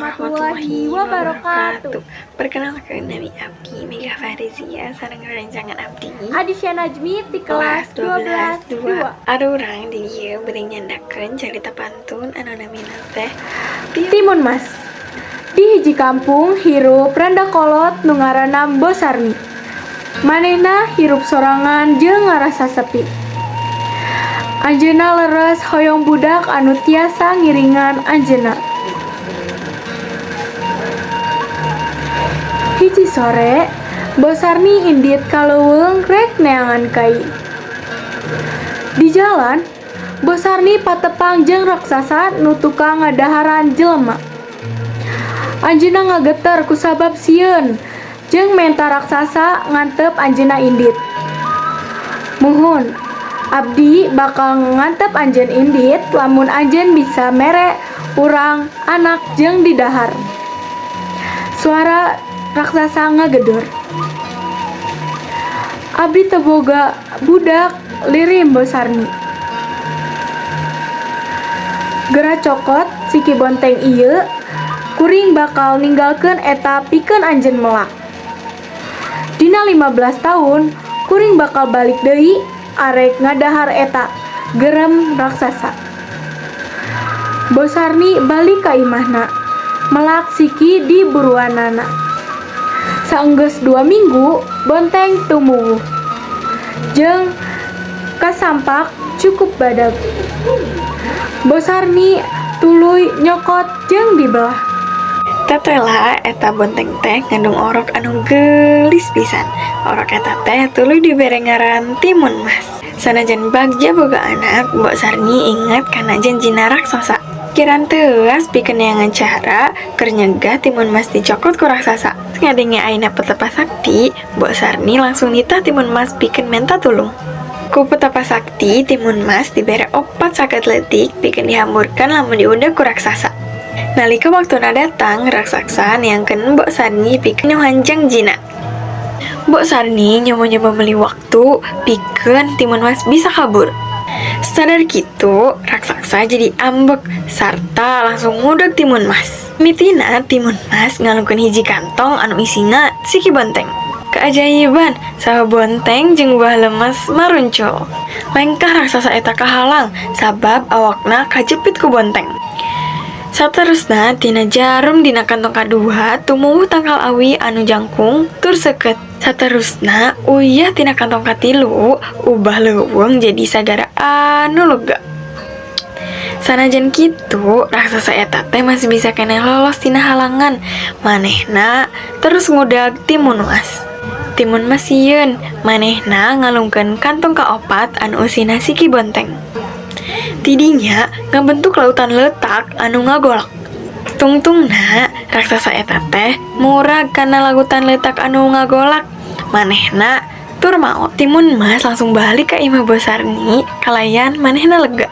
Warahmatullahi wabarakatuh. Wabarakatuh. Perkenalkan, nami abdi Mega Farizia sareng rerencangan abdi Adisya Najmi di kelas 12 2. Arurang di dieu bade nyandakeun carita pantun anu namina teh Timun Mas. Di hiji kampung hirup randa kolot nu ngaranna Mbok Sarni. Manehna hirup sorangan jeung ngarasa sepi. Anjeunna leres hoyong budak anu tiasa ngiringan anjeunna. Hiji sore, Mbok Sarni indit ka leuweung rek neangan kai. Di jalan, Mbok Sarni patepang jeung raksasa nu tukang ngadaharan jelema. Anjeunna ngageter kusabab sieun jeung menta raksasa ngantep anjeunna indit. "Muhun, abdi bakal ngantep anjeun indit lamun anjeun bisa mere urang anak jeung didahar," suara raksasa ngagedor. "Abdi teu boga budak," lirih Mbok Sarni. "Gera cokot siki bonteng ieu, kuring bakal ninggalkeun eta pikeun anjeun melak. Dina 15 taun, kuring bakal balik deui arek ngadahar eta," gerem raksasa. Mbok Sarni balik ka imahna, melak siki di buruanana. Saenggeus 2 minggu, bonteng tumuwuh jeung kasampak cukup badag. Mbok Sarni tuluy nyokot jeung dibelah. Tetela eta bonteng teh ngandung orok anu geulis pisan. Orok eta teh tuluy dibere ngaran Timun Mas. Sanajan bagja boga anak, Mbok Sarni inget kana janjina raksasa. Pikiran teuas pikeun neangan cara keur nyegah Timun Mas dicokot ku raksasa. Ngadenge ayeuna petapa sakti, Mbok Sarni langsung nitah Timun Mas pikeun menta tulung. Ku petapa sakti, Timun Mas dibere 4 saket leutik pikeun dihamburkeun lamun diudag ku raksasa. Nalika waktuna datang, raksasa neangkeun Mbok Sarni pikeun nuhanjang jina. Mbok Sarni nyoba-nyoba meuli waktu pikeun Timun Mas bisa kabur. Sadar kitu, raksasa jadi ambek sarta langsung ngudag Timun Mas. Mitina Timun Mas ngalungkeun hiji kantong anu isina siki bonteng. Keajaiban, saha bonteng jeung buah lemes maruncul. Lengkah raksasa eta kahalang sabab awakna kajepit ku bonteng. Saterusna tina jarum dina kantong kadua tumuwuh tangkal awi anu jangkung tur seukeut. Saterusna uyah tina kantong katilu ubah leuweung jadi sagara anu lega. Sanajan kitu, raksasa eta teh masih bisa keneh lolos tina halangan. Manehna terus ngudag Timun Mas. Timun Mas sieun, manehna ngalungkeun kantong kaopat anu eusina siki bonteng. Tidinya ngabentuk lautan leutak anu ngagolak. Tungtungna raksasa eta teh murag kana lautan leutak anu ngagolak. Manehna tur maot. Timun Mas langsung balik ka imah Mbok Sarni kalayan manehna lega.